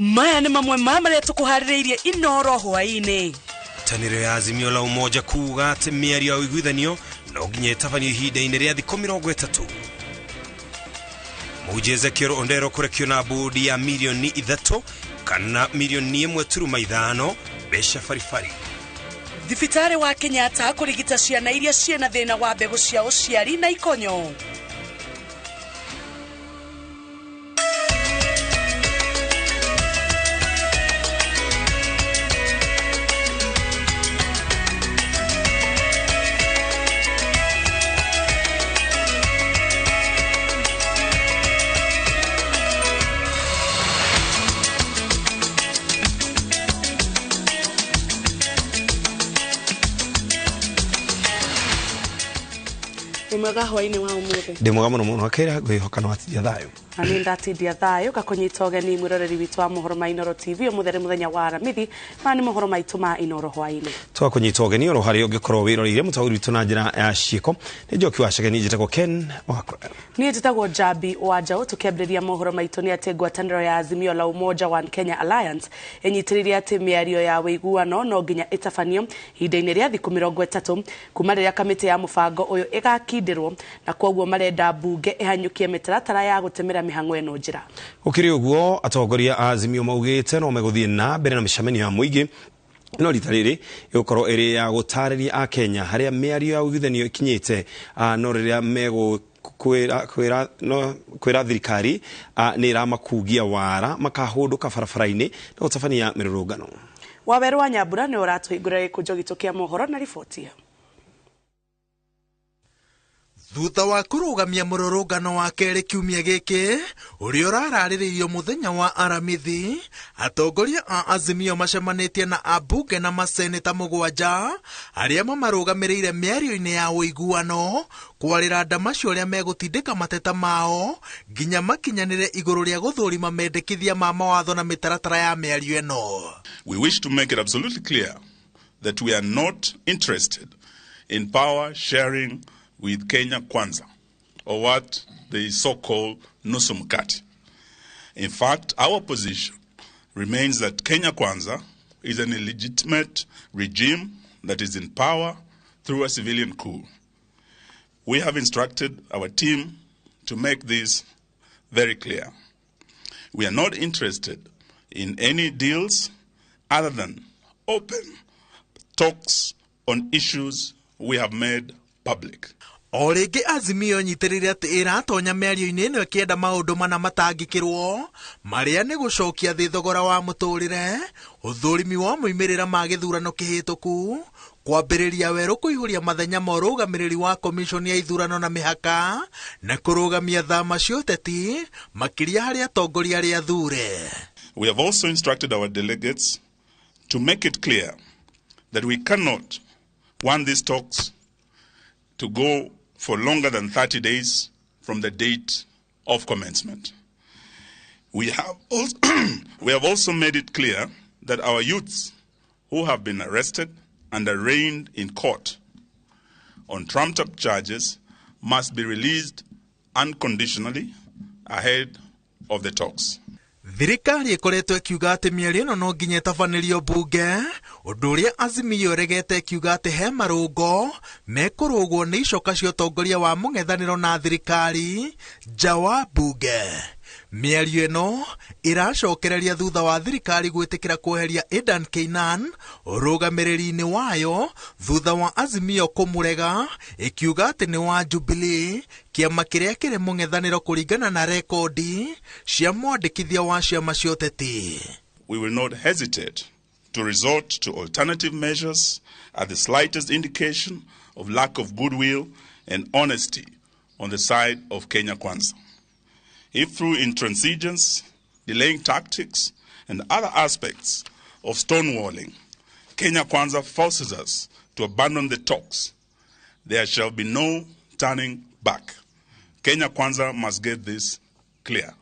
Maya nĩ mamwe ma marĩa tũkũharĩrĩirie Inoro hwaĩ-inĩ. Ngwatanĩro ya Azimio la Umoja kuga atĩ mĩario ya ũiguithanio no nginya ĩtabanio ihinda-inĩ rĩa thikũ 30. Mũhunjia Ezekiel Ondero kũrekio na bodi ya mirioni 3 kana mirioni 1.5 mbeca baribari. Thibitarĩ wa Kenyatta kũrigita ciana iria ciĩna thĩna wa mbegũ cia ũciari na ikonyo. Mwega hwaĩ-inĩ wa ũmũthĩ. Ndĩ mwega mũno mũno akĩra ngwĩhoka no atindia thayũ. Na nĩ ndatindia thayũ ngakũnyita ũgeni mwĩroreri witũ wa mohoro ma Inoro TV. Ũmũthĩ nĩ mũthenya wa Aramithi, maya nĩ mohoro maitũ ma Inoro hwaĩ-inĩ. Twakũnyita ũgeni oro harĩa ũngĩkorwo wĩroreire mũtaũri witũ na njĩra ya ciĩko. Nĩ Njoki wa Chege, niĩ njĩtagwo Ken Wakra. Niĩ njĩtagwo Njambi wa Njaũ. Tũkĩambĩrĩria mohoro maitũ nĩ atĩ ngwatanĩro ya Azimio la Umoja One Kenya Alliance ĩnyitĩrĩire atĩ mĩario ya ũiguano no nginya ĩtabanio ihinda-inĩ rĩa thikũ 30 kuma rĩrĩa kamĩtĩ ya mũbango ũyũ ĩgakindĩrwo, na kwoguo marenda mbunge ĩhanyũkie mĩtaratara ya gũtemera mĩhang'o ĩno njĩra. Gũkĩrĩ ũguo, atongoria a Azimio maugĩte no megũthiĩ na mbere na mĩcemanio ya mũingĩ, no rita rĩrĩ ĩgũkorwo ĩrĩ ya gũtarĩria Akenya harĩa mĩario ya ũiguithanio ĩkinyĩte, no rĩrĩa megũ kwĩra thirikari nĩ ĩramakungia wara makahũndũka barabara-inĩ na gũtabania mĩrũrũngano. Wawerũ wa Nyambura nĩ ũratũhingũrĩra gĩkũnjo gitũ kĩa mohoro na riboti ĩyo. Thutha wa kũrũgamia mũrũrũngano wa kerĩ kiumia gĩkĩ ũrĩa ũrararĩrĩirio mũthenya wa Aramithi, atongoria a Azimio macemanĩtie na ambunge na maseneta 7 arĩa mamarũgamĩrĩire mĩario-inĩ ya ũiguano kwarĩra ndamacio ũrĩa megũtindĩka mateta mao nginya makinyanĩre igũrũ rĩa gũthũrima mendekithia ma mawatho na mĩtaratara ya mĩario ĩno. We wish to make it absolutely clear that we are not interested in power sharing with Kenya Kwanza, or what they so-called Nusu Mkate. In fact, our position remains that Kenya Kwanza is an illegitimate regime that is in power through a civilian coup. We have instructed our team to make this very clear. We are not interested in any deals other than open talks on issues we have made public. O rĩngĩ Azimio nyitĩrĩire atĩ ĩratonya mĩario-inĩ ĩno ĩkĩenda maũndũ mana matangĩkĩrwo, marĩa nĩ gũcokia thĩ thogora wa mũtũrĩre, ũthũrimi wa moimĩrĩra ma gĩthurano kĩhĩtũku, kwambĩrĩria werũ kũihũria mathenya ma ũrũgamĩrĩri wa komishoni ya ithurano na mĩhaka, na kũrũgamia thama cia ũteti makĩria harĩ atongoria arĩa athure. We have also instructed our delegates to make it clear that we cannot want these talks to go for longer than 30 days from the date of commencement. We have also made it clear that our youths who have been arrested and arraigned in court on trumped-up charges must be released unconditionally ahead of the talks. Thirikari ĩkoretwo ĩkiuga atĩ mĩario ĩno no nginya ĩtabanĩrio mbunge, ũndũ ũrĩa Azimio ĩregete ĩkiuga atĩ he marũngo mekũrũgwo nĩ icoka cia ũtongoria wa mũng'ethanĩro na thirikari nja wa mbunge. Mĩario ĩno ĩracokereria thutha wa thirikari gwĩtĩkĩra kweheria Adan Keynan ũrũgamĩrĩri-inĩ wayo thutha wa Azimio kũmũrega ĩkiuga atĩ nĩ wa Jubilee, kĩama kĩrĩa kĩrĩ mũng'ethanĩro kũringana na rekondi cia mwandĩkithia wa ciama cia ũteti. We will not hesitate to resort to alternative measures at the slightest indication of lack of goodwill and honesty on the side of Kenya Kwanza. If through intransigence, delaying tactics, and other aspects of stonewalling, Kenya Kwanza forces us to abandon the talks, there shall be no turning back. Kenya Kwanza must get this clear.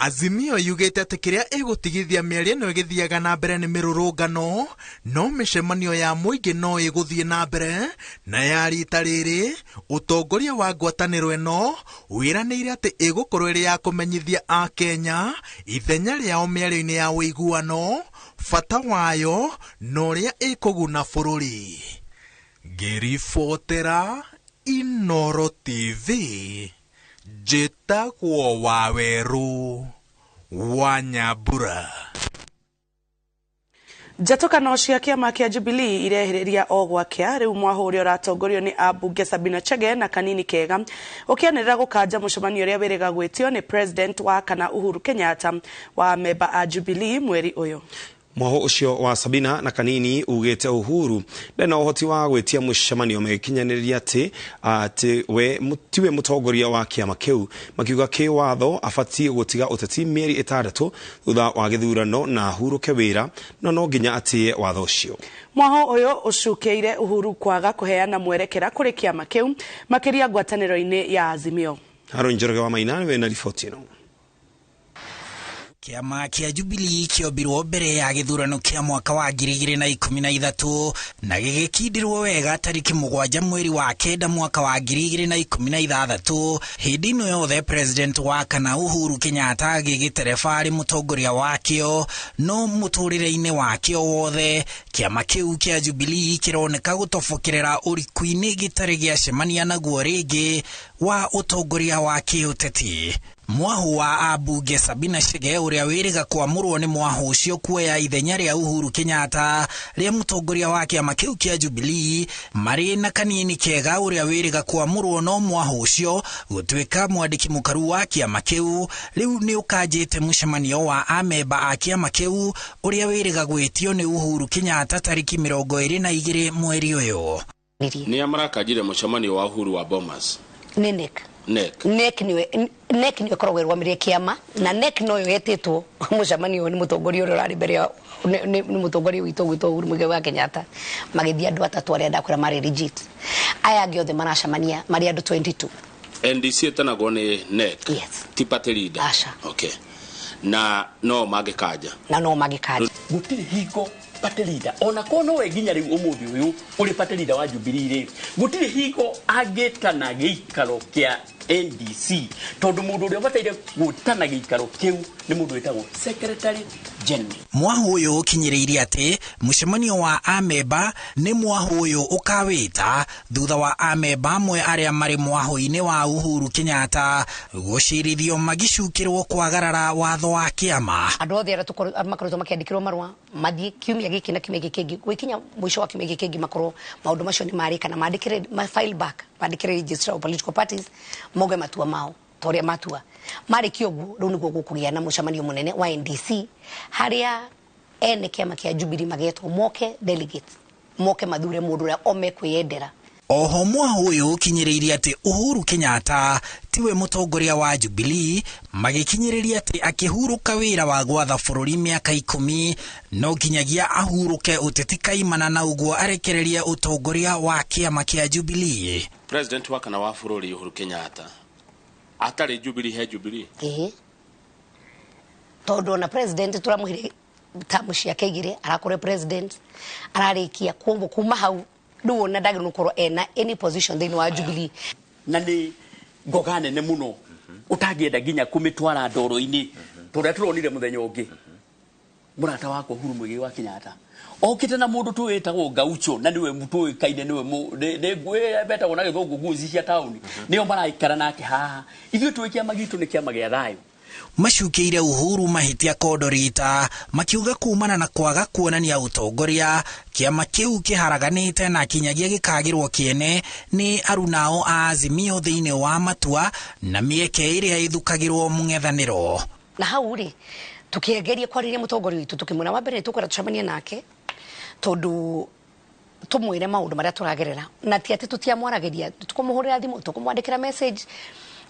Azimio yugĩte atĩ kĩrĩa ĩgũtigithia mĩario ĩno ĩgĩthiaga na mbere nĩ mĩrũrũngano, no mĩcemanio ya mũingĩ no ĩgũthiĩ na mbere, na ya rita rĩrĩ ũtongoria wa ngwatanĩro ĩno wĩranĩire atĩ ĩgũkorwo ĩrĩ ya kũmenyithia Akenya ithenya rĩao mĩario-inĩ ya ũiguano, bata wayo na ũrĩa ĩkũguna bũrũri. Ngĩribotera Inoro TV, njĩtagwo Wawerũ wa Nyambura. Njatũkano cia kĩama kĩa Jubilee irehĩrĩria o gwakĩa rĩu mwaho ũrĩa ũratongorio nĩ ambunge Sabina Chege na Kanini Kega ũkĩanĩrĩra gũkanja mũcemanio ũrĩa wĩrĩga gwĩtio nĩ president wa kana Uhuru Kenyatta wa memba a Jubilee mweri ũyũ. Mwaho ũcio wa Sabina na Kanini ugĩte Uhuru ndarĩ na ũhoti wa gwĩtia mũcemanio, magĩkinyanĩria atĩ we tiwe mũtongoria wa kĩama kĩu, makiuga kĩwatho abatiĩ gũtiga ũteti mĩeri 6 thutha wa gĩthurano na ahurũke wĩra, no nginya atĩe watho ũcio. Mwaho ũyũ ũcukĩire Uhuru kwaga kũheana mwerekera kũrĩ kĩama kĩu makĩria ngwatanĩro-inĩ ya Azimio. Haron Njoroge wa Maina nĩwe na riboti ĩno. Kĩama kĩa Jubilee kĩombirwo mbere ya gĩthurano kĩa mwaka wa 2013 na gĩgĩkindirwo wega tarĩki 7 mweri wa 9 mwaka wa 2016. Hĩndĩ ĩno yothe president wa kana Uhuru Kenyatta agĩgĩtereba arĩ mũtongoria wakĩo, no mũtũrĩre-inĩ wakĩo wothe kĩama kĩu kĩa Jubilee kĩroneka gũtobokerera ũriku-inĩ gĩtarĩ gĩacemania naguo rĩngĩ wa ũtongoria wa kĩũteti. Mwahu wa ambunge Sabina Chege ũrĩa wĩrĩga kwamũrwo nĩ mwahu ũcio kuoya ithenya rĩa Uhuru Kenyatta rĩa mũtongoria wa kĩama kĩu kĩa Jubilee marĩ na Kanini Kega ũrĩa wĩrĩga kwamũrwo no mwahu ũcio gũtuĩka mwandĩki mũkaru wa kĩama kĩu rĩu nĩ ũkanjĩte mũcemanio wa amemba a kĩama kĩu ũrĩa wĩrĩga gwĩtio nĩ Uhuru Kenyatta tarĩki 22 mweri ũyũ. Nĩa marakanjire mũcemanio wa Uhuru wa Bomas? Nĩ NEC. NEC niwe NEC niwe koragwo ĩrũgamĩrĩire kĩama na NEC noyo yetĩtwo mũcemanio nĩ mũtongoria ũrĩa ũrarĩ mbere nĩ mũtongoria witũ gwitũ Uhuru Muigai wa Kenyatta, magĩthiĩ andũ atatũ arĩa ndakwĩra marĩ legit, aya angĩ othe maracemania marĩ andũ 22. NDC ĩtanagwo nĩ NEC. Yes. Ti party leader. Aca. Okay. Na no mangĩkanja. Na no mangĩkanja. Gũtirĩ hingo party leader ona ko no we nginya rĩu ũmũthĩ ũyũ ũrĩ party leader wa Jubilee rĩ, gũtirĩ hingo angĩtana gĩikaro kĩa NDC tondũ mũndũ ũrĩa ũbataire gũtana gĩikaro kĩu nĩ mũndũ wĩtagwo Secretary General. Mwahu ũyũ ũkinyĩrĩirie atĩ mũcemanio wa amemba nĩ mwahu ũyũ ũkawĩta thutha wa amemba amwe arĩa marĩ mwahu-inĩ wa Uhuru Kenyatta gũcirithio magĩcukĩrwo kwagarara watho wa kĩama. Andũ othe arĩa makoretwo makĩandĩkĩrwo marũa mathiĩ kiumia gĩkĩ na kiumia gĩkĩ kĩngĩ, gwĩkinya mũico wa kiumia gĩkĩ kĩngĩ makorwo maũndũ macio nĩ marĩka na mandĩkĩre ma file back, mandĩkĩre registrar of political parties mauge matua mao ta ũrĩa matua marĩkia ũguo. Rĩu nĩguo gũkũgĩa na mũcemanio mũnene wa NDC harĩa ene kĩama kĩa Jubilee magetwo moke delegates moke mathure mũndũ ũrĩa o mekwĩyendera. Oho mwahu ũyũ ũkinyĩrĩirie atĩ Uhuru Kenyatta tiwe mũtongoria wa Jubilee, magĩkinyĩrĩria atĩ akĩhurũka wĩra wa gwatha bũrũri mĩaka 10 no nginyagia ahurũke ũteti kaimana na ũguo arekererie ũtongoria wa kĩama kĩa Jubilee. President wa kana wa bũrũri Uhuru Kenyatta atarĩ Jubilee he Jubilee. Ĩĩ. Tondũ ona president tũramũhire tamu ciake igĩrĩ arakorwo president ararĩkia kuma hau rĩu ona ndagĩrĩirwo gũkorwo ena any position thĩinĩ wa Jubilee. Na nĩ ngoga nene mũno ũtangĩenda nginya kũmĩtwara ndoro-inĩ tũrĩa tũronire mũthenya ũngĩ mũrata wakwa Uhuru Muigai wa Kenyatta okĩte na mũndũ tũwĩtagwo Gaucho na nĩwe tũĩkaine nĩwe nĩ betagwo na gĩthũngũ nguzi cia taũni nĩo maraikara nake haha. Ithuĩ tũĩ kĩama gitũ nĩ kĩama gĩa thayũ. Macukĩire Uhuru mahĩtia kondorita makiuga kumana na kwaga kuonania ũtongoria kĩama kĩu kĩharaganĩte na kinyagia gĩkagĩrwo kĩene nĩ arunao a Azimio thĩinĩ wa matua na mĩeke ĩrĩa ĩthukagĩrwo mũng'ethanĩro. Na hau rĩ tũkĩgeria kwarĩria mũtongoria witũ tũkĩmwĩra wa mbere nĩtũkwenda tũcemanie nake tondũ tũmwĩre maũndũ marĩa tũragerera, na ti atĩ tũtiamwaragĩria, tũkũmũhũrĩra thimũ, tũkũmwandĩkĩra message,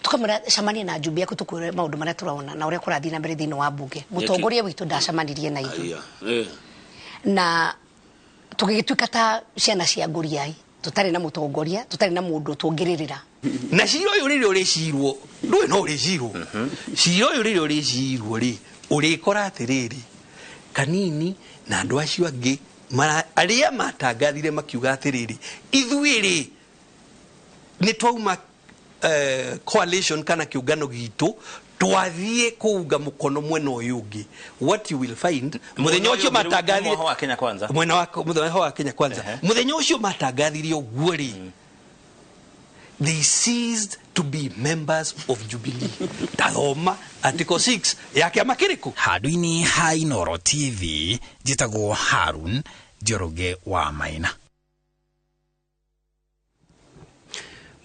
tukamwĩra cemania na Njumbi yaku tũkwĩre maũndũ marĩa tũrona na ũrĩa kũrathiĩ na mbere thĩinĩ wa mbunge. Mũtongoria witũ ndacemanirie na ithuĩ na tũgĩgĩtuĩka ta ciana cia ngũriai, tũtarĩ na mũtongoria, tũtarĩ na mũndũ tũngĩrĩrĩra. Na cira ũyũ rĩrĩa ũrĩcirwo, ndũĩ no ũrĩcirwo. Cira ũyũ rĩrĩa ũrĩcirwo rĩ, ũrĩkora atĩrĩrĩ, Kanini na andũ acio angĩ arĩa matangathire makiuga atĩrĩrĩ, ithuĩ rĩ nĩ twauma coalition kana kĩũngano gitũ, twathiĩ kũunga mũkono mwena ũyũ ũngĩ. What you will find, mũthenya ũcio matangathire wa Kenya Kwanza, mwena wa mũthenya wa Kenya Kwanza, mũthenya ũcio matangathire ũguo rĩ, they ceased to be members of Jubilee. Tathoma article 6 ya kĩama kĩrĩkũ. Handũ-inĩ ha Inooro TV, njĩtagwo Harun Njoroge wa Maina.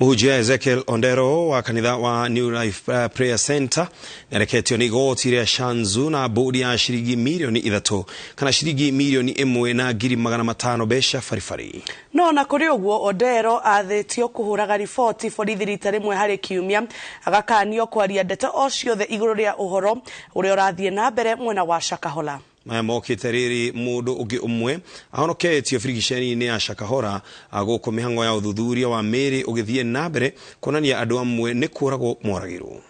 Mũhunjia Ezekiel Ondero wa kanitha wa New Life Prayer Center nĩareketio nĩ igoti rĩa Shanzu na bũndi ya ciringi mirioni 3 kana ciringi 1,500,000 mbeca baribari. No na kũrĩ ũguo, Odero athĩtio kũhũraga riboti borithi rita rĩmwe harĩ kiumia, agakanio kwaria ndeto o ciothe igũrũ rĩa ũhoro ũrĩa ũrathiĩ na mbere mwena wa Shakahola. Maya mokĩte rĩrĩ mũndũ ũngĩ ũmwe ahonoketio birigiceni-inĩ ya Shakahola, gũkũ mĩhang'o ya ũthuthuria wa mĩĩrĩ ũgĩthiĩ na mbere kuonania andũ amwe nĩ kũragwo moragirwo.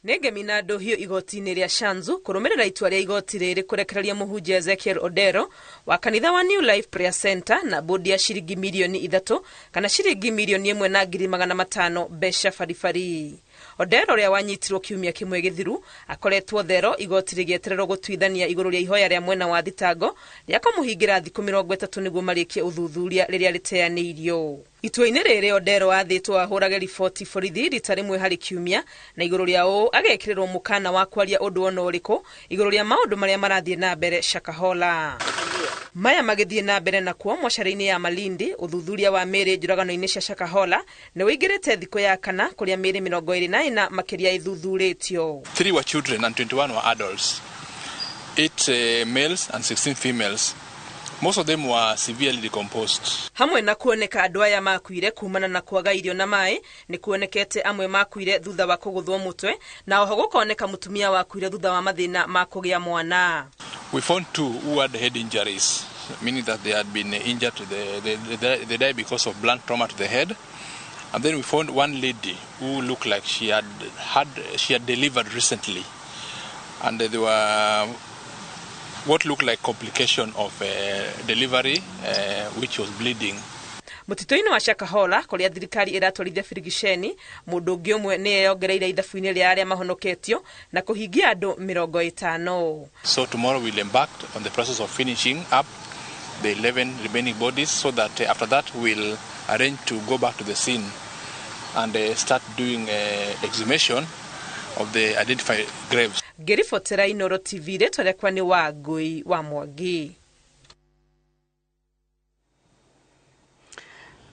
Nĩ ngemi na ndũhiũ igoti-inĩ rĩa Shanzu kũrũmĩrĩra itua rĩa igoti rĩrĩ kũrekereria mũhunjia Ezekiel Odero wa kanitha wa New Life Prayer Center na bũndi ya ciringi mirioni 3 kana ciringi 1,500,000 mbeca baribari. Odero ũrĩa wanyitirwo kiumia kĩmwe gĩthiru akoretwo thero igoti rĩgĩetererwo gũtuithania igũrũ rĩa ihoya rĩa mwena wa thitango rĩa kũmũhingĩra thikũ 30 nĩguo marĩkie ũthuthuria rĩrĩa rĩteanĩirio. Itua-inĩ rĩrĩ, Odero athĩtwo ahũrage riboti borithi rita rĩmwe harĩ kiumia, na igũrũ rĩa ũũ agekĩrĩrwo mũkana wa kwaria ũndũ ona ũrĩkũ igũrũ rĩa maũndũ marĩa marathiĩ na mbere Shakahola. Maya magĩthiĩ na mbere nakuo mocarĩ-inĩ ya Malindi, ũthuthuria wa mĩĩrĩ njũragano-inĩ cia Shakahola nĩ ũingĩrĩte thikũ ya kana, kũrĩa mĩĩrĩ 24 makĩria ĩthuthurĩtio. 3 were children and 21 were adults, 8 males and 16 females. Most of them were severely decomposed. Hamwe na kuoneka andũ aya makuire kumana na kwaga irio na maĩ, nĩ kuonekete amwe makuire thutha wa kũgũthwo mũtwe, na oho gũkoneka mũtumia wakuire thutha wa mathĩna ma kũgĩa mwana. We found 2 who had head injuries, meaning that they had been injured, they died because of blunt trauma to the head. And then we found one lady who looked like she had delivered recently. And there were what looked like complication of delivery, which was bleeding. Mũtitũ-inĩ wa Shakahola kũrĩa thirikari ĩratwarithia birigiceni, mũndũ ũngĩ ũmwe nĩ eyongereire ithabu-inĩ rĩa arĩa mahonoketio na kũhingia andũ 50. So tomorrow we'll embark on the process of finishing up the 11 remaining bodies, so that after that we'll arrange to go back to the scene and start doing exhumation of the identified graves. Ngĩribotera Inooro TV, rĩtwa rĩakwa nĩ Wangũi wa Mwangi.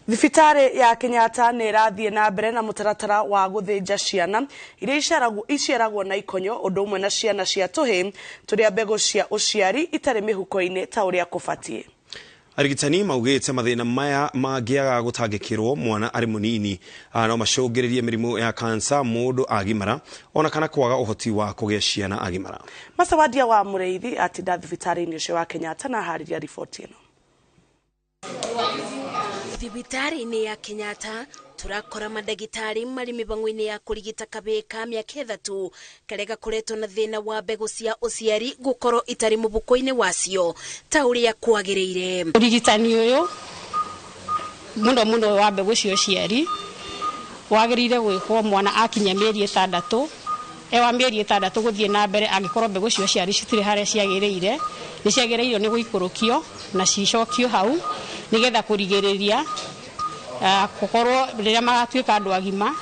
Thibitarĩ ya Kenyatta nĩ ĩrathiĩ na mbere na mũtaratara wa gũthĩnja ciana iria iciaragwo na ikonyo, ũndũ ũmwe na ciana cia tũhĩ tũrĩa mbegũ cia ũciari itarĩ mĩhuko-inĩ ta ũrĩa kũbatiĩ. Arigitani maugĩte mathĩna maya mangĩaga gũtangĩkĩrwo mwana arĩ mũnini, no macũngĩrĩrie mĩrimũ ya kansa mũndũ agimara, ona kana kwaga ũhoti wa kũgĩa ciana agimara. Macawadia wa Mũrĩithi atinda thibitarĩ-inĩ ũcio wa Kenyatta na harĩria riboti ĩno. Thibitarĩ-inĩ ya Kenyatta tũrakora mandagĩtarĩ marĩ mĩbango-inĩ ya kũrigita kabĩĩ ka mĩaka 3 karĩa gakoretwo na thĩna wa mbegũ cia ũciari gũkorwo itarĩ mũbuko-inĩ wacio ta ũrĩa kwagĩrĩire. Ũrigitani ũyũ mũno mũno wa mbegũ cia ũciari wagĩrĩire gwĩkwo mwana akinya mĩeri 6, e wa mĩeri 6 gũthiĩ na mbere. Angĩkorwo mbegũ cia ũciari citirĩ harĩa ciagĩrĩire, nĩ ciagĩrĩirwo nĩ gũikũrũkio na cicokio hau, nĩgetha kũrigĩrĩria gũkorwo rĩrĩa magatuĩka andũ agima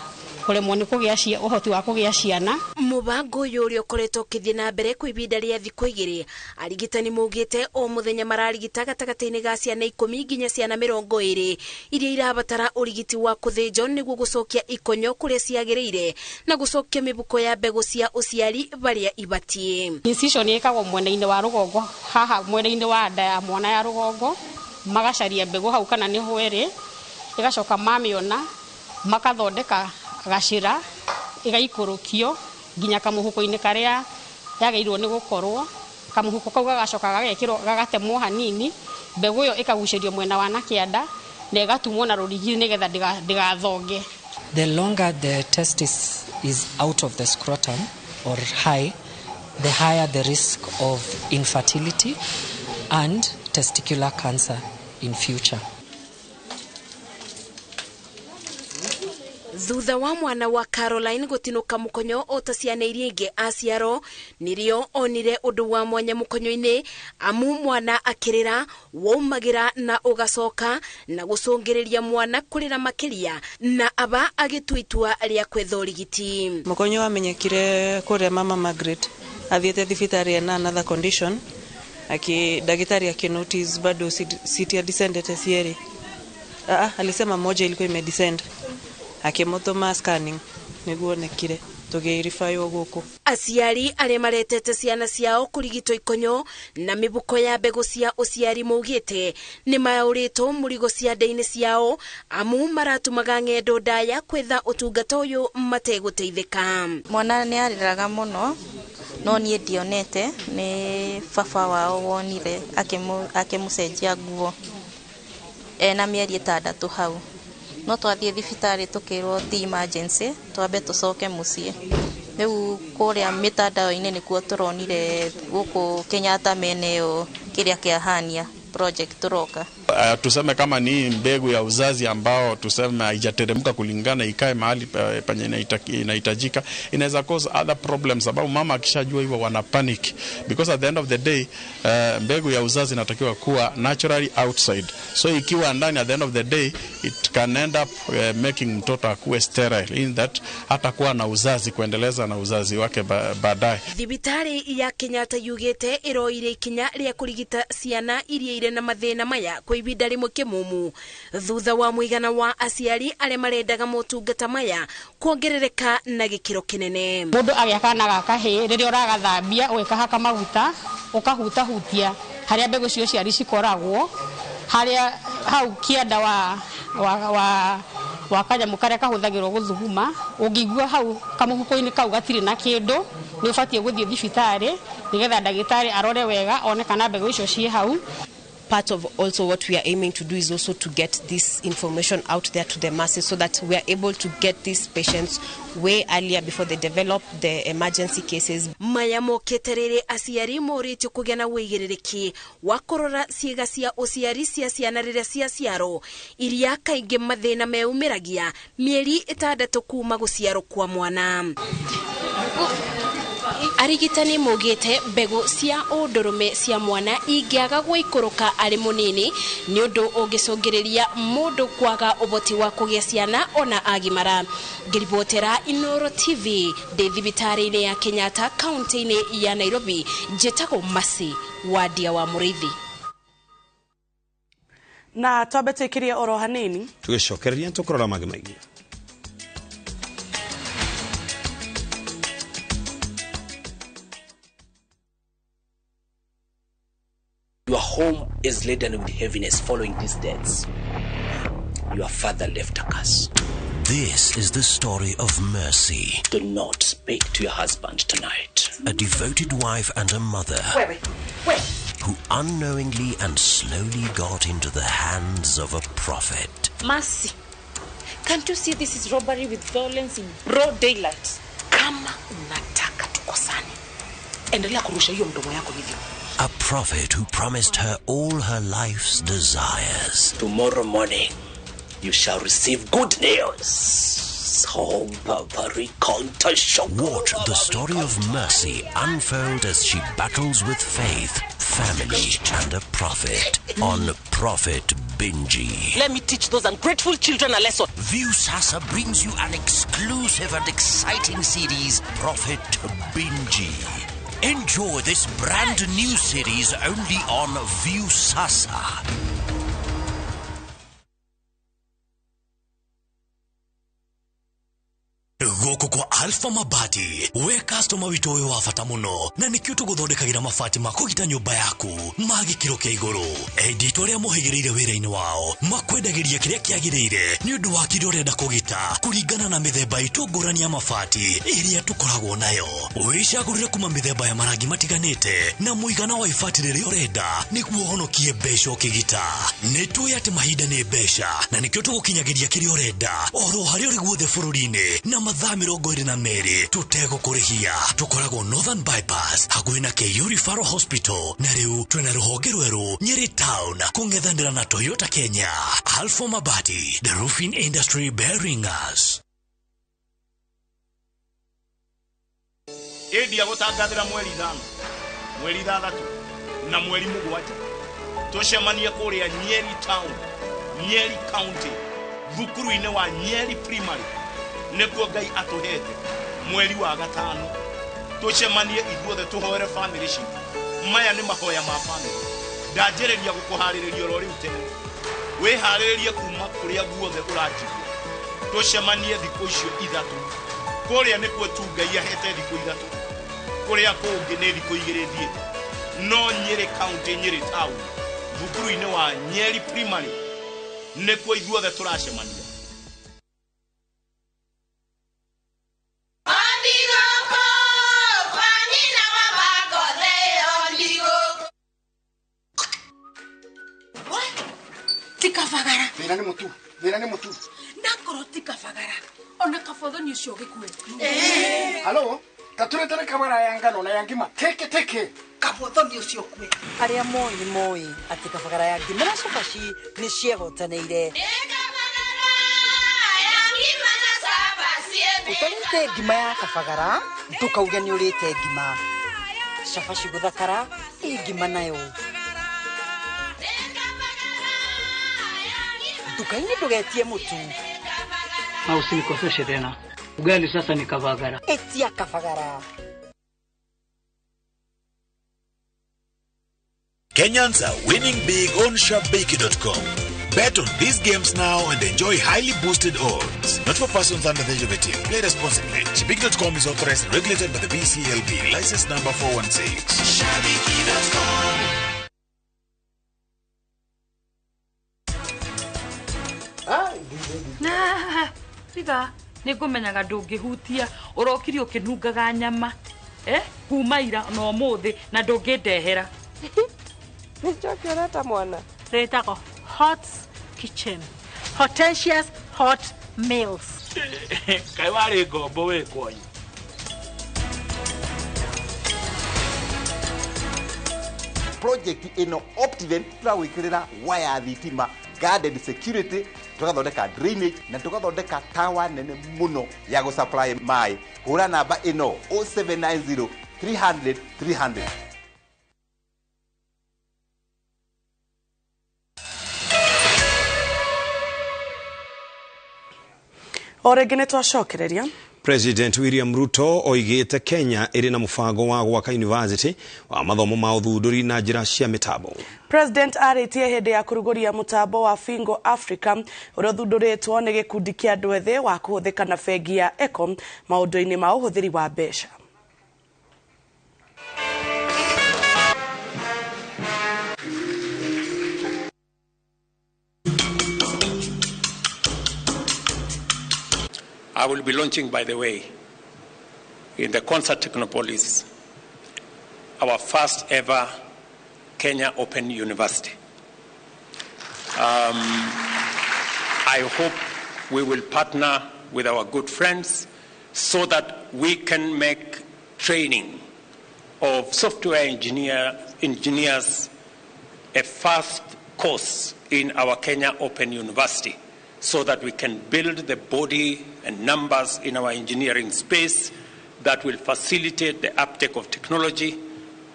kũremwo nĩ kũgĩa ũhoti wa kũgĩa ciana. Mũbango ũyũ ũrĩa ũkoretwo ũkĩthiĩ na mbere kwa ihinda rĩa thikũ 2, arigitani maugĩte o mũthenya mararigita gatagatĩ-inĩ ga ciana 10 nginya ciana 20 iria irabatara ũrigiti wa kũthĩnjwo nĩguo gũcokia ikonyo kũrĩa ciagĩrĩire na gũcokia mĩbuko ya mbegũ cia ũciari barĩa ibatiĩ. Incision ĩkagwo mwena-inĩ wa rũgongo, haha mwena-inĩ wa nda ya mwana ya rũgongo, magacaria mbegũ hau kana nĩ hwerĩ, ĩgacoka mamĩona makathondeka gacĩra, ĩgaikũrũkio nginya kamũhuko-inĩ karĩa yagĩrĩirwo nĩ gũkorwo. Kamũhuko kau gagacoka gagekĩrwo, gagatemwo hanini, mbegũ ĩyo ĩkagucĩrio mwena wa na kĩanda Na ĩgatumwo na rũrigi nĩgetha ndĩgathonge. The longer the testis is out of the scrotum or high, the higher the risk of infertility and testicular cancer in future. Thutha wa mwana wa Caroline gutinuka mukonyo o ta ciana iria ingĩ aciarwo, nĩrĩo onire ũndũ wa mwanya mukonyo-inĩ, amu mwana akĩrĩra waumagira na ũgacoka na gũcũngĩrĩria mwana kũrĩra makĩria, na aba agĩtua itua rĩa kwetha ũrigiti. Mukonyo wamenyekire kũrĩa mama Margaret athiĩte thibitarĩ ena another condition, aki daktari akinotice bado city descended cierĩ. Alisema moja ilikuwa imedescend, akimutuma scanning niguo nekire tugirifaywo guku. Aciari arĩa maretete ciana ciao kũrigitwo ikonyo na mĩbuko ya mbegũ cia ũciari maugĩte nĩ maũrĩtwo mũrigo ciande-inĩ ciao, amu maratumaga ng'endo ndaya kwetha ũtungata ũyũ mategũteithĩka. Mwana nĩ arĩraga mũno no niĩ ndionete, nĩ baba wao wonire akĩmũcenjia nguo ena mĩeri 6 hau. No twathiĩ thibitarĩ tũkĩrwo ti emergency, twambe tũcoke mũciĩ. Rĩu kũrĩa mĩtandao-inĩ nĩkuo tũronire gũkũ Kenyatta mene ĩyo kĩrĩa kĩahania project tũroka. Tuseme kama ni mbegu ya uzazi ambao tuseme haijateremka kulingana ikae mahali penye inahitajika, inaweza cause other problems, sababu mama akishajua hivyo wana panic, because at the end of the day mbegu ya uzazi inatakiwa kuwa naturally outside, so ikiwa ndani at the end of the day it can end up making mtoto akuwe sterile, in that hatakuwa na uzazi kuendeleza na uzazi wake baadaye. Thibitari ya Kenyatta yugite iroire ikinya ria kurigita ciana iria ire na mathina maya kwa ibinda rimwe kimumu, thutha wa muigana wa aciari aria marendaga motungata maya kuongerereka na gikiro kinene. Mundu agĩa kana ga kahĩĩ rĩrĩa ũragathambia ũgĩkahaka maguta ũkahutahutia harĩa mbegũ cia ũciari cikoragwo, harĩa hau kĩanda wa kanyamũ karĩa kahũthagĩrwo gũthuguma, ũngĩigua hau kamũhuko-inĩ kau gatirĩ na kĩndũ, nĩ ũbatiĩ gũthiĩ thibitarĩ nĩgetha ndagĩtarĩ arore wega one kana mbegũ icio ciĩ hau. Part of also what we are aiming to do is also to get this information out there to the masses, so that we are able to get these patients way earlier before they develop the emergency cases. Maya mokĩte rĩrĩ aciari morĩtio kũgĩa na wĩigĩrĩrĩki wa kũrora ciĩga cia ũciari cia ciana rĩrĩa ciaciarwo, iria kaingĩ mathĩna meumĩragia mĩeri 6 kuma gũciarwo kwa mwana. Arigitani maugĩte mbegũ cia ũndũrũme cia mwana ingĩaga gũikũrũka arĩ mũnini nĩ ũndũ ũngĩcũngĩrĩria mũndũ kwaga ũhoti wa kũgĩa ciana ona agimara. Ngĩribotera Inooro TV ndĩ thibitarĩ-inĩ ya Kenyatta kaunti-inĩ ya Nairobi, njĩtagwo Mercy Wadia wa Mũrĩithi. Na twambe twĩkĩrie oro hanini tũgĩcokereria tũkũrora mangĩ maingĩ. Your home is laden with heaviness following these deaths. Your father left a curse. This is the story of Mercy. Do not speak to your husband tonight. A devoted wife and a mother. Wait. Who unknowingly and slowly got into the hands of a prophet. Mercy, can't you see this is robbery with violence in broad daylight? Kama unataka tukosane, endelea kurusha hiyo mdomo yako hivyo. A prophet who promised her all her life's desires. Tomorrow morning, you shall receive good news. Watch the story of Mercy unfold as she battles with faith, family, and a prophet on Prophet Binji. Let me teach those ungrateful children a lesson. Viusasa brings you an exclusive and exciting series, Prophet Binji. Enjoy this brand new series only on Viusasa. Gũkũ Kwa Alpha Mabati, we customer witũ wĩ wa bata mũno, na nĩkĩo tũgũthondekagĩra mabati ma kũgita nyũmba yaku ma gĩkĩro kĩa igũrũ. Endia itũ arĩa mohĩgĩrĩire wĩra-inĩ wao makwendagĩria kĩrĩa kĩagĩrĩire nĩ ũndũ wa kĩrĩa ũrenda kũgita kũringana na mĩthemba itũ ngũrani ya mabati ĩrĩa tũkoragwo nayo. Wĩcagũrĩre kuma mĩthemba ya marangi matiganĩte na mũigana wa ibati rĩrĩa ũrenda nĩguo ũhonokie mbeca ũkĩgita. Nĩ tũĩ atĩ mahinda nĩ mbeca na nĩkĩo tũgũkinyagĩria kĩrĩa ũrenda oro harĩa ũrĩ guothe bũrũri-inĩ na mathaa 22 tũtegũkũrĩhia. Tũkoragwo Northern Bypass hakuhĩ na KU Referral Hospital, na rĩu twĩna rũhonge rwerũ Nyeri Town kũng'ethanĩra na Toyota Kenya. Alpha Mabati, the roofing industry bearing us. Ĩndia gũtangathĩra mweri 5, mweri 6 na mweri 7 tũcemanie kũrĩa Nyeri Town, Nyeri County, thukuru-inĩ wa Nyeri Primary nĩkuo Ngai atũhete mweri wa 5. Tũcemanie ithuothe tũhoere family citũ. Maya nĩ mahoya ma family. Ndanjĩrĩria gũkũharĩrĩria oro rĩu tene, wĩharĩrĩrie kuma kũrĩa guothe ũranjigua. Tũcemanie thikũ icio 3 kũrĩa nĩkuo tu Ngai ahete thikũ 3, kũrĩa kũngĩ nĩ thikũ 2 thiĩte. No Nyeri County, Nyeri Town, thukuru-inĩ wa Nyeri Primary nĩkuo ithuothe tũracemania. Tikabagara. Thĩna nĩ mũtu, thĩna nĩ mũtu. Nakorwo tikabagara. Ona kabothoni ũcio ũgĩkue. Halo, taturetere kabara ya ngano na ya ngima. Teke teke. Kabothoni ũcio ũkue. Arĩa moĩ nĩ moĩ atĩ kabagara ya ngima na cabaci nĩ ciehotanĩire. Ũtarĩte ngima ya kabagara, ndũkauge nĩ ũrĩte ngima. Cabaci gũthakara, ĩ ngima nayo. Nduka-inĩ ndũgetie mũtu. Na usinikoseshe tena. Ugali sasa ni kabagara. Etia kabagara. Kenyans are winning big on Shabiki.com. Bet on these games now and enjoy highly boosted odds. Not for persons under the age of 18. Play responsibly. Shabiki.com is authorized and regulated by the BCLB. License number 416. Shabiki.com. Tiga nĩngũmenyaga ndũngĩhutia ũrokire ũkĩnungaga nyama kuma ira na ũmũthĩ na ndũngĩndehera. Nĩ njoki ũreta mwana? Rĩtagwo Hot Kitchen, Hortensia's Hot Meals. Kaĩ warĩ ngombo wĩ kwanyu? Project ĩno Optiven tũrawĩkĩrĩra waya thitima, guarded security, tugathondeka drainage na tugathondeka tower nene muno ya gũ supply maĩ. Hũra namba ĩno 0790 300 300. O rĩngĩ nĩ twacokereria. President William Ruto oigĩte Kenya ĩrĩ na mũbango wa gwaka university wa mathomo ma ũthundũri na njĩra cia mĩtambo. President arĩtie hĩndĩ ya kũrugũria mũtambo wa Fingo Africa ũrĩa ũthundũrĩtwo nĩ gĩkundi kĩa andũ ethĩ wa kũhũthĩka na bengi ya Eco maũndũ-inĩ ma ũhũthĩri wa mbeca. I will be launching, by the way, in the Concert Technopolis, our first ever Kenya Open University. I hope we will partner with our good friends so that we can make training of software engineers a first course in our Kenya Open University, so that we can build the body and numbers in our engineering space that will facilitate the uptake of technology,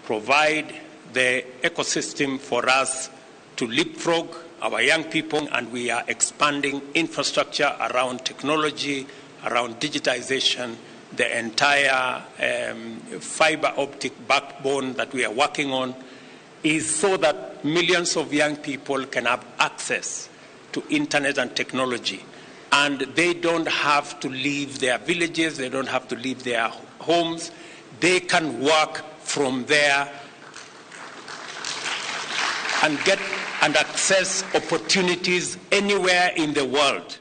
provide the ecosystem for us to leapfrog our young people, and we are expanding infrastructure around technology, around digitization, the entire fiber optic backbone that we are working on is so that millions of young people can have access to internet and technology. And they don't have to leave their villages, they don't have to leave their homes. They can work from there and get and access opportunities anywhere in the world.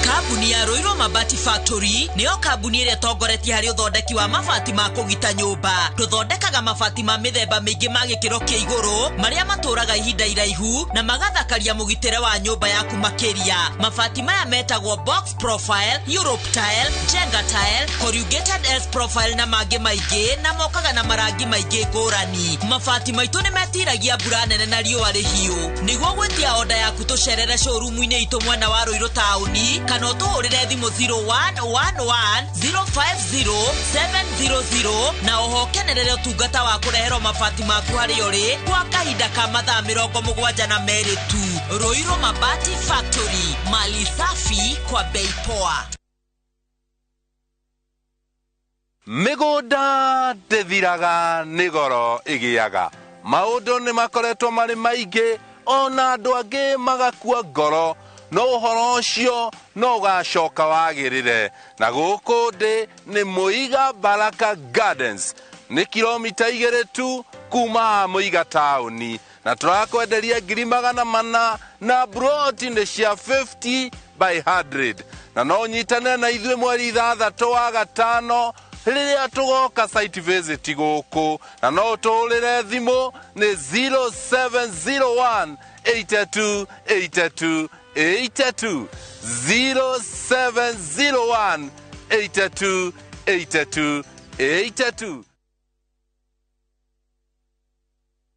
Kambuni ya Ruiru Mabati Factory niyo kambuni ĩrĩa ĩtongoretie harĩ ũthondeki wa mabati ma kũgita nyũmba. Tũthondekaga mabati ma mĩthemba mĩingĩ ma gĩkĩro kĩa igũrũ marĩa matũraga ihinda iraihu na magathakaria mũgitĩre wa nyũmba yaku makĩria. Mabati maya metagwo box profile, Europe tile, Jenga tile, corrugated S profile na mangĩ maingĩ, na mokaga na marangi maingĩ ngũrani. Mabati maitũ nĩ metiragia mbura nene na riũa rĩhiũ. Nĩguo gwĩtia oda yaku tũcerere showroom-inĩ itũ mwena wa Ruiru taũni kana ũtũhũrĩre thimũ 0111 050 700 na oho kenerere ũtungata wa kũreherwo mabati maku harĩa ũrĩ kwa kahinda ka mathaa 72 tu. Ruiru Mabati Factory, mali safi kwa bei poa. Mĩgũnda ndĩthiraga nĩ goro ĩgĩaga. Maũndũ nĩ makoretwo marĩ maingĩ ona andũ angĩ magakua ngoro, no ũhoro ũcio no ũgacoka wagĩrĩre. Na gũkũ ndĩ nĩ Mũiga Baraka Gardens, nĩ kilomita 2 tu kuma Mũiga taũni, na tũrakwenderia 400,000 na broti nĩ cia 50 by 100. Na no ũnyitane na ithuĩ mweri 6 wa gatano rĩrĩa tũgoka site visit gũkũ, na no ũtũhũrĩre thimũ nĩ 0701 82 82 82 0701 82 82 82.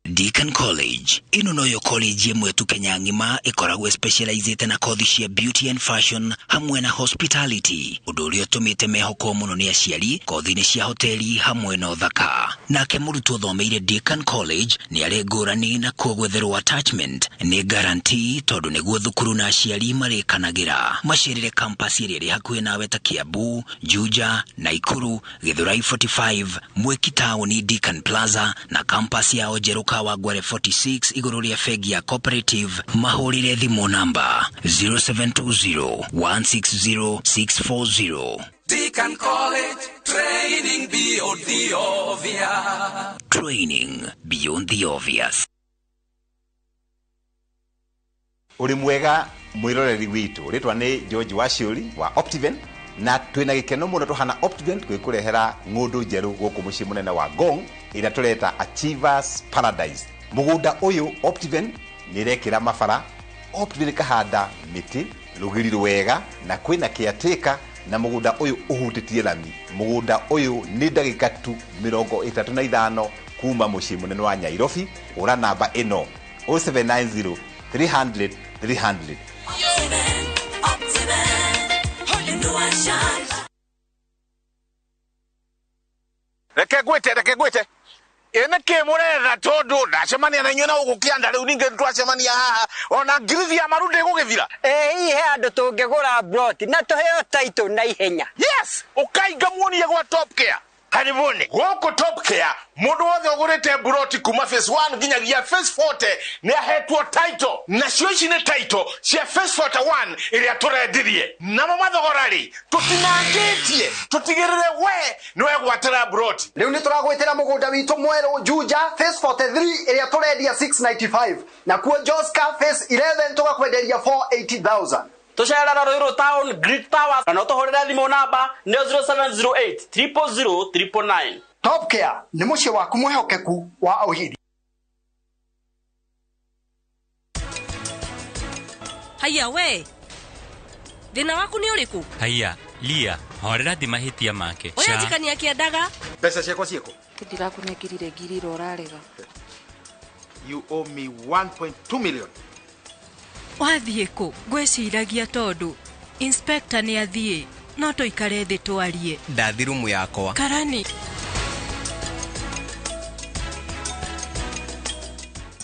Deacon College ino noyo college ĩmwe tu Kenya ng'ima ĩkoragwo specializĩte na kothi cia beauty and fashion hamwe na hospitality, ũndũ ũrĩa ũtũmĩte mehokwo mũno nĩ aciari kothi-inĩ cia hoteli hamwe na ũthaka. Nake mũrutwo ũthomeire Deacon College nĩ arĩ ngũrani na kuo gwetherwo attachment nĩ guarantee, tondũ nĩguo thukuru na aciari marĩkanagĩra. Macerere campus ĩrĩa ĩrĩ hakuhĩ nawe ta Kiambu, Juja, Naikuru, Githurai 45, Mwiki taũni Deacon Plaza na campus yao njerũ Kawangware 46 igũrũ rĩa bengi ya Cooperative. Mahũrĩre thimũ namba 0720 160 640. Deacon College, training beyond the obvious. Training beyond the obvious. Ũrĩ mwega mwĩroreri witũ, rĩtwa nĩ George Waciũri wa Optiven, na twĩna gĩkeno mũno tũhana Optiven gwĩkũrehera ng'ũndũ njerũ gũkũ mũciĩ mũnene wa Ngong ĩrĩa tũreta Achievers Paradise. Mũgũnda ũyũ Optiven nĩ ĩrekĩra mabara, Optiven ĩkahanda mĩtĩ rũgiri rwega na kwĩna caretaker, na mũgũnda ũyũ ũhutĩtie rami. Mũgũnda ũyũ nĩ ndagĩka tu 35 kuma mũciĩ mũnene wa Nairobi. Ũra namba ĩno 0790 300 300. Reke gwĩte ĩnĩ kĩ mũretha tondũ ndacemania na inyuĩ na gũkũ kĩanda rĩu ningĩ twacemania haha ona ngirithi ya maru ndĩgũgĩthira. Ĩ hihi he andũ tũngĩgũra broti na tũheo title na ihenya? Yes, ũkainga muonie gwa Top Care. Karibuni gũkũ Top Care, mũndũ wothe ũgũrĩte broti kuma phase 1 nginyagia phase 40 nĩ ahetwo title, nacio ici nĩ title cia phase 41 ĩrĩa tũrendirie. Namo mathogora rĩ tũtinangĩtie, tũtigĩrĩre we nĩ wegwatĩra broti. Rĩu nĩ tũragwĩtĩra mũgũnda witũ mwerũ Juja phase 43 ĩrĩa tũrendia 695, na kuo Joska phase 11 tũgakwenderia 480,000. Tũcerera Ruiru Town Great Towers na no tũhũrĩre thimũ namba nĩ 0708 000 999. Top Care nĩ mũciĩ waku mwĩhokeku wa ũhiri. Haiya we, thĩna waku nĩ ũrĩkũ? Haiya lia, horera thi mahĩtia make. Ũrĩa njikania kĩendaga. Mbeca ciakwa ciĩkũ? Ndĩrakũnengirire ngiri ĩrĩa ũrarega. You owe me 1.2 million. Wathiĩ kũ? Ngwĩciragia tondũ inspector nĩ athiĩ, no tũikare thĩ twarie. Ndathi rumu yakwa. Karani.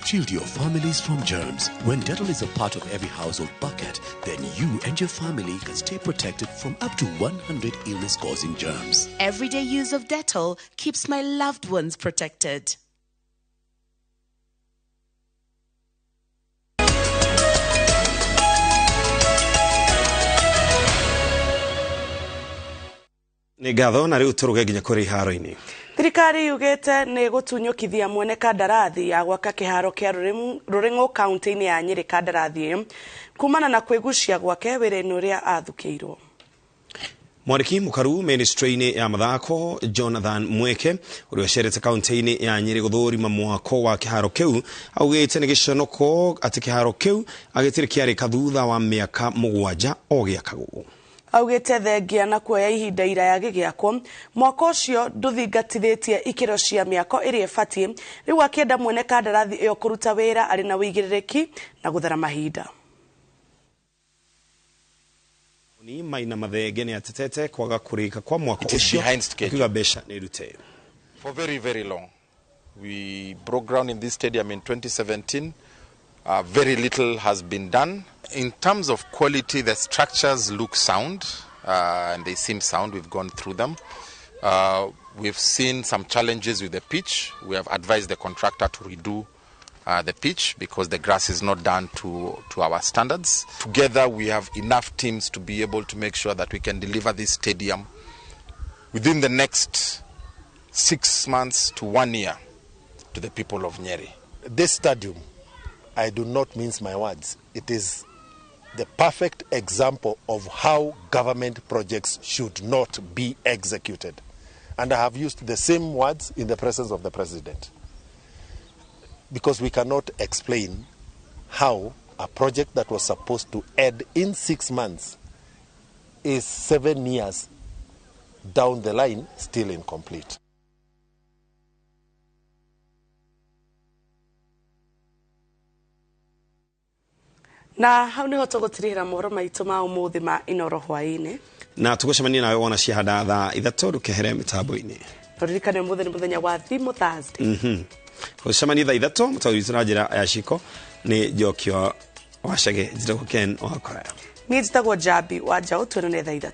Shield your families from germs. When Dettol is a part of every household bucket, then you and your family can stay protected from up to 100 illness-causing germs. Everyday use of Dettol keeps my loved ones protected. Nĩ ngatho na rĩu tũrũge nginya kũrĩ iharo-inĩ. Thirikari yugĩte nĩ gũtunyũkithia mwene kandarathi ya gwaka kĩharo kĩa Rũrĩng'ũ kaunti-inĩ ya Nyĩrĩ kandarathi ĩyo kumana na kwĩgucia gwake wĩra-inĩ ũrĩa athukĩirwo. Mwandĩki mũkaru ministry-inĩ ya mathako Jonathan Mweke ũrĩa ũcerete kaunti-inĩ ya Nyĩrĩ gũthũrima mwako wa kĩharo kĩu augĩte nĩ gĩconoko atĩ kĩharo kĩu agĩtirĩ kĩarĩka thutha wa mĩaka 7 o gĩakagwo. Augĩte thengia na kuoya ihinda iraya gĩgĩakwo mwako ũcio ndũthingatithĩtie ikĩro cia mĩako ĩrĩa ĩbatiĩ, rĩu akĩenda mwene kandarathi ĩyo kũruta wĩra arĩ na ũigĩrĩrĩki na gũthara mahinda. Ni Maina Mathenge nĩ atetete kwaga kũrĩka kwa mwako ũcio akiuga mbeca nĩ rute. For very, very long. We broke ground in this stadium in 2017. Very little has been done. In terms of quality, the structures look sound, and they seem sound. We've gone through them. We've seen some challenges with the pitch. We have advised the contractor to redo the pitch because the grass is not done to our standards. Together, we have enough teams to be able to make sure that we can deliver this stadium within the next 6 months to 1 year to the people of Nyeri. This stadium, I do not mince my words, it is the perfect example of how government projects should not be executed. And I have used the same words in the presence of the president. Because we cannot explain how a project that was supposed to end in 6 months is 7 years down the line still incomplete. Na hau niho tũgũtirihĩra mohoro maitũ ma ũmũthĩ ma Inoro hwaĩ-inĩ. Na tũgũcemania nawe wona ciahanda thaa 3 ndũkehere mĩtambo-inĩ. Tũririkane ũmũthĩ nĩ mũthenya wa Thimũ Thursday. Gũcemania thaa 3 mũtaũri witũ na njĩra ya ciko nĩ Njokio Wacege, njĩtagwo Ken Wakoraya. Niĩ njĩtagwo Njambi wa Njaũ, tuonane thaa 3.